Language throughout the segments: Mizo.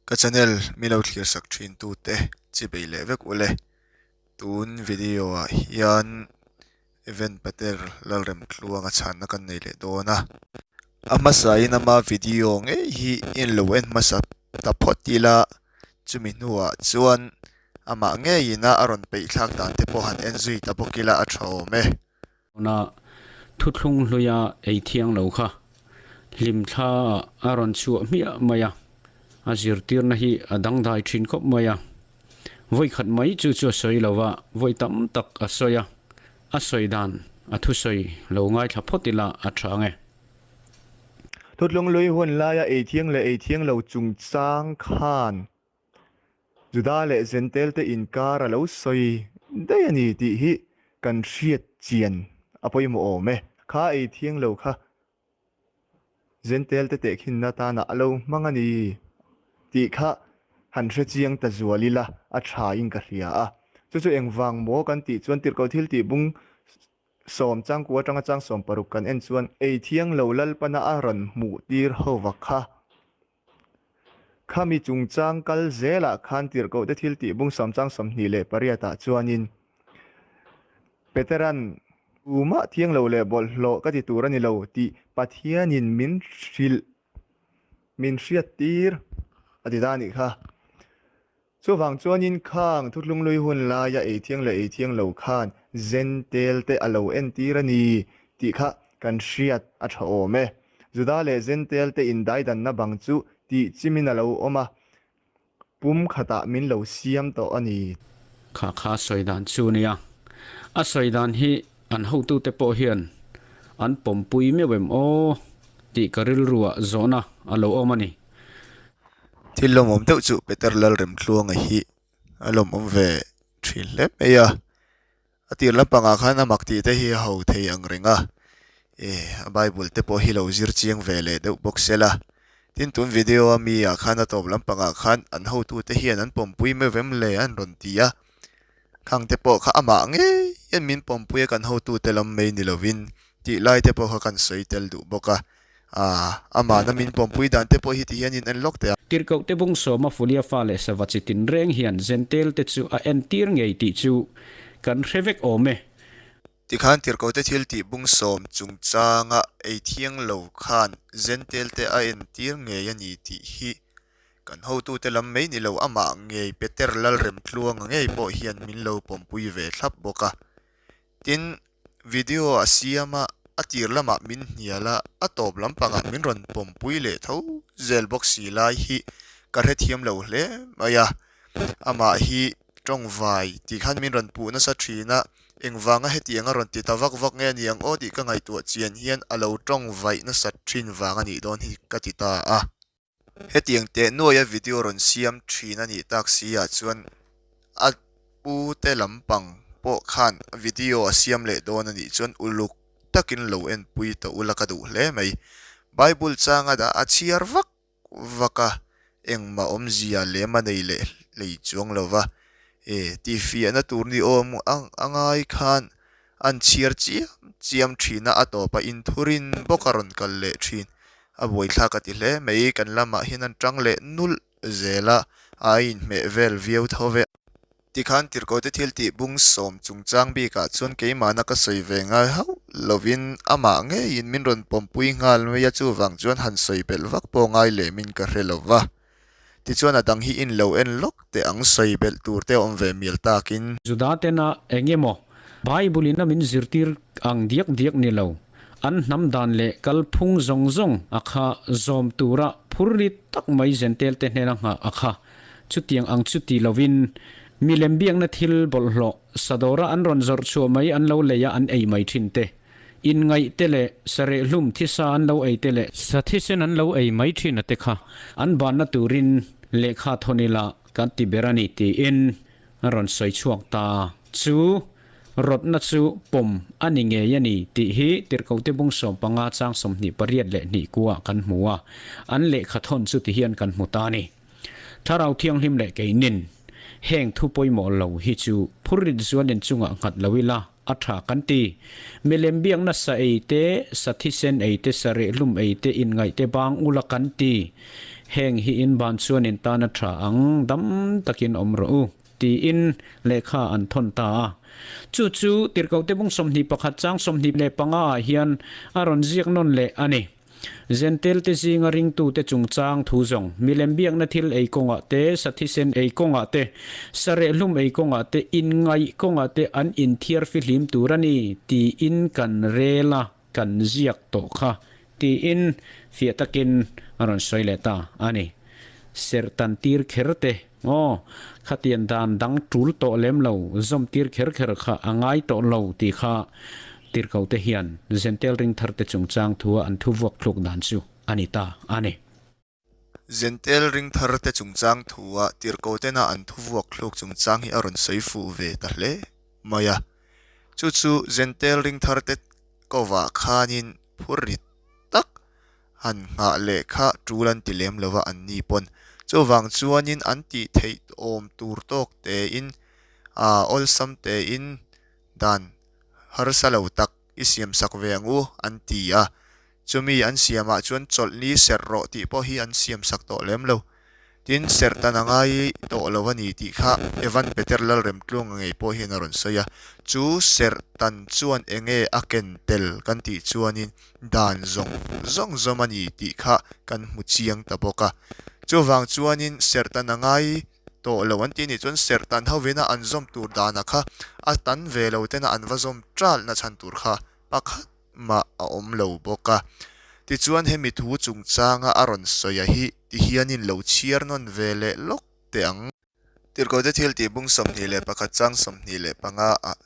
Ka channel mi lo thlir sak thin tute chi bei leh vek ule. Tun video ah hian event pater Lalremtluanga chhanna kan nei leh dawn a. A hmasa in ama video ngei hi in lo en hmasa ta phawt ila chumi hnuah chuan amah ngeiin a rawn peih thlak dan te pawh han en zui ta bawk ila a tha awm e. Tuna thuthlung hluia ei thiang lo kha hlimthla a rawn chhuah hmiah mai a, a zirtirna hi a dangdai thin khawp mai a. Vawi khat mai chu chu a sawi lo va, vawi tam tak a sawi a, a sawi dan a thusawi lo ngaithla phawt ila a tha ang e. Thuthlung hlui hun laia ei thiang leh ei thiang lo chungchang khan Juda leh Zentel te inkar a lo sawi daih a ni tih hi kan hriat chian a pawimawh awm e. Kha ei thiang lo kha Zentel te tehkhinna atana a lo hmang a ni tih kha han hre chiang ta zual ila a tha in ka hria a. Chu chu engvang maw kan tih chuan tirhkoh thil tih bung sawm changkua atanga chang 16 kan en chuan ei thiang lo Lalpana a rawn hmuh tir ho vak kha. Khami chungchang kal zelah khan tirhkohte thil tih bung sawmchang 28 ah chuanin Peteran tumah thiang lo leh bawlhhlawh ka ti tur a ni lo tih Pathianin min hrilh min hriattir a ti ta a nih kha. Chuvang chuanin khang thuthlunglui hun laia ei thiang leh ei thiang lo khan Zentel te a lo entir a ni tih kha kan hriat a tha awm e. Juda leh Zentel te indaidanna bang chu tih chimin a lo awm a, pum khatah min lo siam tawh a ni. Kha kha sawi dan chu nia. A sawi dan hi an hotute pawh hian an pawmpui meuh em aw tih ka rilruah zawhna a lo awm a ni. Thil lawmawm deuh chu Peter Lalremtluanga hi a lawmawm ve thin hle mai a, a tir lampangah khan a mak tih te hi a ho thei ang reng a, e a Bible te pawh hi lo zir chiang ve leh deuh bawk se la. Tin tun video a mi ah khan a tawp lampangah khan an hotute hian an pawmpui meuh em le an rawn ti a, khang te pawh kha amah ngei hian min pawmpui a kan hotute lam mai ni lovin tih lai te pawh kha kan sawi tel duh bawk a. A, amahna min pawmpui dan te pawh hi ti hian in en lawk teh a. Tirhkoh te bung sawma Fulia fa leh sava chi tinreng hian Zentel te chu a entir ngei tih chu kan hre vek awm e. Tikhan tirhkoh te thil tih bung sawm chungchanga ei thiang lo khan Zentel te a entir ngei a ni tih hi kan hotute lam mai ni lo amah ngei Peter Lalremtluanga ngei pawh hian min lo pawmpui ve thlap bawk a. Tin, video a siam a, a tir lamah min hnial a, a tawp lampangah min rawn pawmpui leh tho zel bawk si lai hi ka hrethiam lo hle mai a. Amah hi tawngvai tih khan min rawn puh nasa thin a, engvanga hetiang a rawn ti ta vak vak nge ni ang aw tih ka ngaihtuah chian hian a lo tawngvaih nasat thin vang a nih dawn hi ka ti ta a. Hetiang teh nuaia video rawn siam thin a nih tak si ah chuan a pu te lampang pawh khan video a siam leh dawn a nih chuan uluk takin lo enpui tawh ula ka duh hle mai. Bible changa dah a chhiar vak vak a, engmah awmzia lem a nei leh hlei chuang lo va, e tihfiahna tur ni awm ang angai khan an chhiar chiam chiam thin a, a tawpah inthurin bawk a rawn kal leh thin. A buaithlak a ti hle mai, kan lamah hian an tang leh nulh zel a, a inhmeh vel viau tho ve. Tikhan tirhkohte thil tih bung sawm chungchang bikah chuan keimahna ka sawi ve ngai hauh lovin amah ngeiin min rawn pawmpui nghal mai a, chuvang chuan han sawi belh vak pawh ngai lemin ka hre lo va. Tichuan a dang hi in lo en lawk teh ang sawi belh tur te awm ve mial takin. Juda tena eng emaw Bible in a min zirtir ang diak diak ni lo, an hnam dan leh kalphung zawng zawng a kha zawm tura phur rit tak mai Zentel te hnena nghah a kha chutiang ang chu ti lovin milem biakna thil bawlhhlawh sadawra an rawn zawrh chhuah mai an lo lei a an ei mai thin te. Inngaih te leh sarehlum thisa an lo ei te leh sa thisen an lo ei mai thin a te kha an banna turin lehkha thawn ila kan ti ber a ni tiin a rawn sawi chhuak ta. Chu rawtna chu pawm a ni ngei a ni tih hi Tirhkohte bung 15 chang 28 leh hnih kuah kan hmu a, an lehkha thawn chu ti hian kan hmu ta a ni. Thlarau Thianghlim leh keinin heng thu pawimawh lo hi chu phurrit zualin chungah nghat lo ila a tha kan ti. Milem biakna sa ei te, sa thisen ei te, sa rehlum ei te, inngaih te bang ula kan ti. Heng hi in ban chuan in tan a tha ang, dam takin awm rawh u, tiin lehkha an thawn ta a. Chu chu Tirhkohte bung 21 chang 25 ah hian a rawn ziak nawn leh a ni. Zentelte zinga ringtute chungchang thu zawng, milem biakna thil ei kawngah te, sathisen ei kawngah te, sarehlum ei kawngah te, inngaih kawngah te an inthiar fihlim tur a ni tiin kan rel a, kan ziak tawh kha tiin fiah takin a rawn sawi leh ta a ni. Serhtan tir kher te, aw, khatian dan dang tul tawh lem lo, zawm tir kher kher kha a ngai tawh lo tih kha Tirhkohte hian Zentel ringtharte chungchang thua an thu vuak thluk dan chu a ni ta a ni. Zentel ringtharte chungchang thua Tirhkohtena an thu vuak thluk chungchang hi a rawn sawi fuh ve ta hle mai a. Chu chu Zentel ringtharte kovah khanin phur rit tak han nghah leh kha tul an ti lem lova an ni pawn. Chuvang chuanin an tih theih awm tur tawk tein, awlsam tein dan harsa lo tak i siam sak ve ang u, an ti a. Chumi an siamah chuan chawlhni serh rawh tih pawh hi an siam sak tawh lem lo. Tin, serh tan a ngai tawh lo a ni tih kha Evan Peter Lalremtluanga ngei pawh hian a rawn sawi a. Chu serh tan chuan enge a ken tel kan tih chuanin dan zawng zawng zawm a ni tih kha kan hmu chiang ta bawk a. Chuvang chuanin serh tan a ngai tawh lo an tih nih chuan serh tan hovina an zawm tur dana kha a tan ve lo tena an va zawm ṭalh na chhan tur kha pakhat mah a awm lo bawk a. Tichuan hemi thu chungchanga a rawn sawi a hi tihianin lo chhiar nawn ve leh lawk teh ang. Tirhkohte thil tih bung 21 chang 25 ah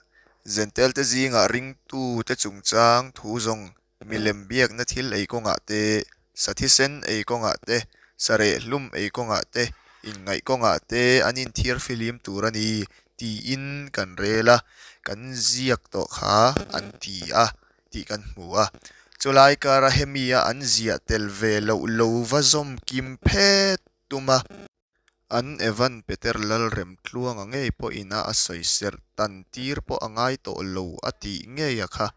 Zentelte zingah ringtute chungchang thu zawng Milem biakna thil ei kawngah te, sathisen ei kawngah te, sarehlum ei kawngah te, inngaih kawngah te an inthiar fihlim tur a ni tiin kan rel a, kan ziak tawh kha an ti a tih kan hmu a. Chulai kara hemi a an ziah tel ve loh lo va zawm kim phet tum a. An Evan Peter Lalremtluanga ngei pawhin a a sawi serh tan tir pawh a ngai tawh lo a tih ngei a kha.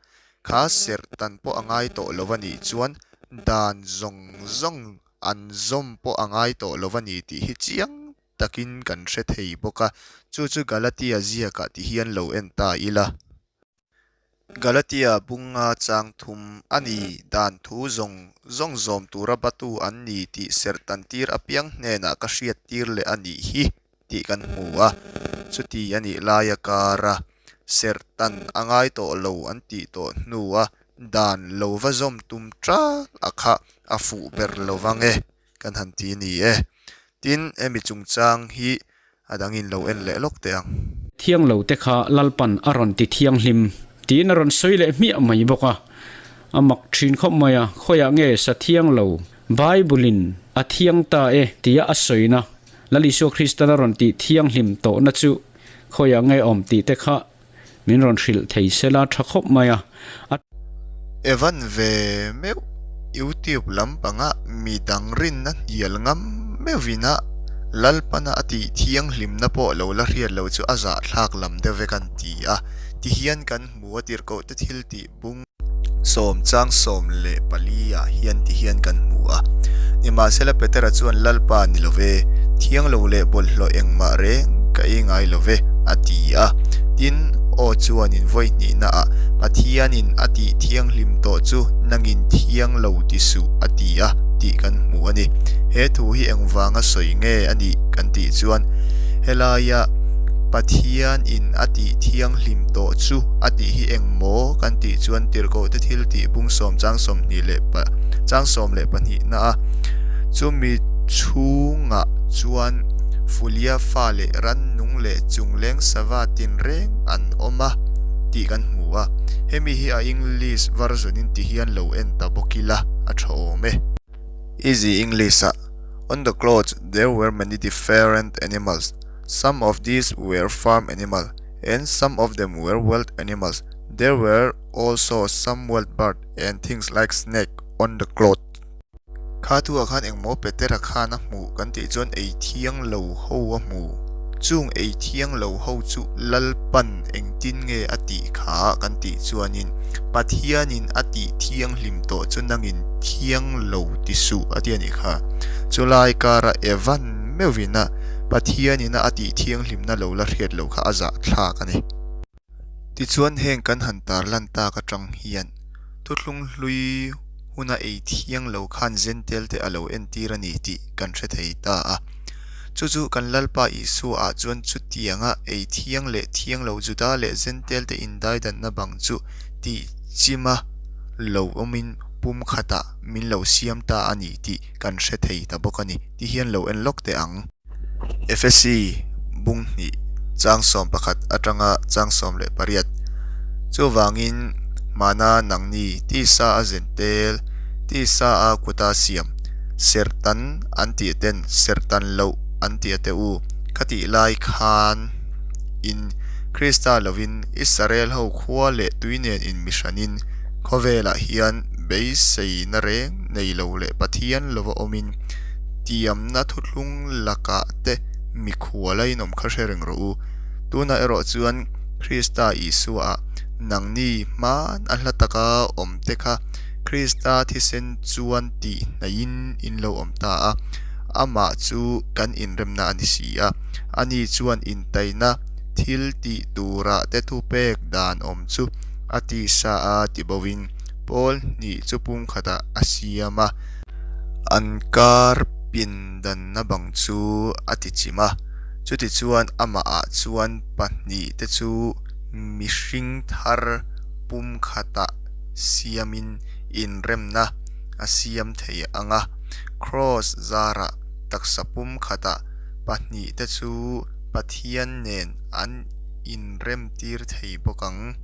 Kha serh tan pawh a ngai tawh lo a nih chuan dan zawng zawng an zawm pawh a ngai tawh lo a ni tih hi chiang takin kan hre thei bawk a. Chu chu Galatia ziakah ti hian lo en ta ila. Galatia bunga chang thum a ni dan thu zawng zawng zawm tura batu an ni tih serh tantir apiang hnenah ka hriattir leh a nih hi tih kan hmu a. Chuti a nih laia kara serh tan a ngai tawh lo an tih tawh hnua dan lo va zawm tum ṭal a kha a fuh ber lo vang e kan han ti a ni e. Tin, hemi chungchang hi A dangin lo en leh lawk teh ang. Thiang lo te kha Lalpan a rawn ti thianghlim tiin a rawn sawi leh hmiah mai bawk a. A mak thin khawp mai a, khawiah nge sa thiang lo Bible in a thiang ta e tia a sawina Lal Isua Kristan a rawn tih thianghlim tawhna chu khawiah nge awm tih te kha min rawn hrilh thei sela tha khawp mai a. A. Evan ve meuh YouTube lampanga midang rinna hnial ngam meuhvin a Lalpana a tih thianghlimna pawh lo la hriat lo chu a zahthlak lam deuh vek an ti a, tihian kan hmu a tirhkoh te thil tih bung sawm chang 14 ah hian tihian kan hmu a. Nimahsela Petera chuan Lalpa ni lo ve, thiang lo leh bawlhhlawh engmah reng ka ei ngai lo ve, a ti a. Tin, aw chuanin vawi hnihnaah Pathianin a tih thianghlim tawh chu nangin thiang lo ti suh, a ti a tih kan hmu a ni. He thu hi engvanga sawi nge a nih kan tih chuan helaia Pathianin a tih thianghlim tawh chu a tih hi eng maw kan tih chuan tirhkohte thil tih bung sawm chang sawmhnih leh chang sawm leh pahnihna a chumi chhungah chuan Fulia fa leh rannung leh chungleng sava tinreng an awm a tih kan hmu a. Hemi hi a English version in ti hian lo en ta bawk ila a tha awm e. Easy English ah, On the cloth there were many different animals, some of these were farm animal and some of them were wild animals, there were also some wild bird and things like snake on the cloth. Kha thuah khan engmaw Petera khan a hmuh kan tih chuan ei thiang lo ho a hmu. Chung ei thiang lo ho chu Lalpan engtin nge a tih kha kan tih chuanin Pathianin a tih thianghlim tawh chu nangin thiang lo ti suh a ti a nih kha. Chulai kara Evan meuhvin a Pathianina a tih thianghlimna lo la hriat loh kha a zahthlak a ni. Tichuan heng kan han tarlan tak atang hian thuthlung hlui huna ei thiang lo khan Zentel te a lo entir a ni tih kan hre thei ta a. Chu chu kan Lalpa Isua ah chuan chutianga ei thiang leh thiang lo Juda leh Zentel te indaidanna bang chu tih chima lo awmin pumkhatah min lo siam ta a ni tih kan hre thei ta bawk a ni ti hian lo en lawk teh ang. Efesi bung hnih chang 11 atanga chang 18. Chuvangin hmana nangni tisa a zen tel, tisa a kuta siam, serhtan an tih ten serhtan loh an tih a teh u. Khatih lai khan in Krista lovin Israel ho khua leh tui nen in mihranin khawvelah hian beiseina reng nei lo leh Pathian lova awmin tiamna thuthlung lakah te mikhual a inawm kha hre reng rawh u. Tunah erawh chuan Krista Isuaah nangni hman a hla taka awm te kha Krista thisen chuan tih hnaihin in lo awm ta a, amah chu kan inremna a ni si a. Ani chuan intaina thil tih turah te thupek dan awm chu a tisa a ti boin Paul hnih chu pumkhatah a siam a. An kar pindanna bang chu a ti chim a, chutichuan amahah chuan pahnihte chu mihring thar pumkhatah siamin inremna a siam thei ang a. Kraws zarah taksa pumkhatah pahnihte chu Pathian nen an inremtir thei bawk ang.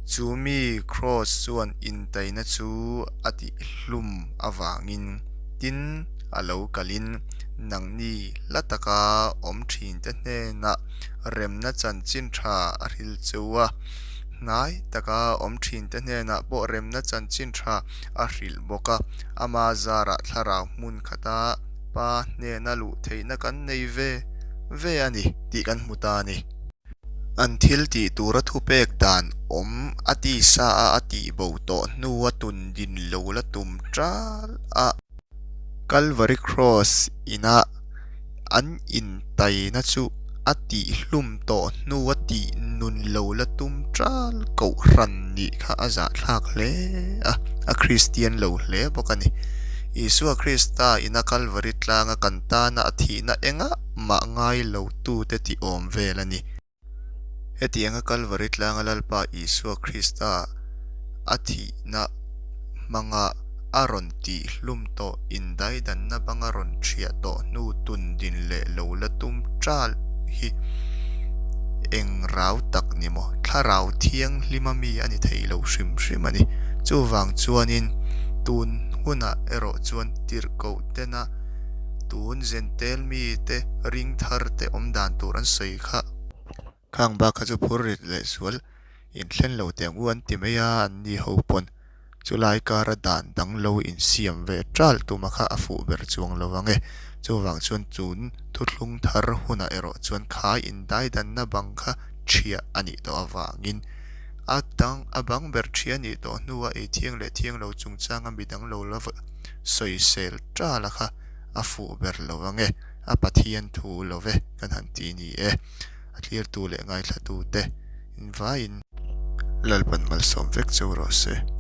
Chu mi Kraws chuan intaina chu a tihhlum avangin tin a lo kalin nangni hla taka awm thinte hnenah remna chanchin tha a hrilh cheu a, hnai taka awm thinte hnenah pawh remna chanchin tha a hrilh bawk a, ama zarah thlarau hmun khata pa hnena luh theihna kan nei ve ve a ni tih kan hmu ta a ni. An thil tih tura thupek dan awm a tisa a a tih bo tawh hnua tun din lo la tum ṭal a. Calvary Cross inah an intaina chu a tihhlum tawh hnua tih nun lo la tum ṭal kohhran nih kha a zahthlak hle a, a Kristian lo hle bawk a ni. Isua Krista ina Calvary tlanga kan tana a thihna engah mah ngai lo tute tih awm vel a ni. Hetianga Kalvari tlanga Lalpa Isua Krista a thihna hmanga a rawn tih hlum tawh indaidanna banga rawn thiah tawh hnu tun din leh lo la tum ṭal hi eng rau tak ni maw? Thlarau thianghlima mi a ni thei lo hrim hrim a ni. Chuvang chuanin tun hunah erawh chuan tirhkoh tena Tun Zentel mite ring thar te awm dan tur an sawi kha. Khang bak kha chu phur rit leh sual inthlen lo teh ang u an ti mai a, an ni ho pawn chulai kara dan dang lo insiam ve ṭal tuma kha a fuh ber chuang lo ang e. Chuvang chuan tun thuthlung thar hunah erawh chuan kha indaidanna bang kha ṭhiah a nih tawh avangin a dang a bang ber ṭhiah a nih tawh hnua ei thiang leh thiang lo chungchanga midang lo la sawisel ṭala kha a fuh ber lo ang e, a Pathian thu lo ve kan han ti ni e, a thlirtu leh ngaithlatute invaiin. Lalpan malsawm vek cheu rawh se.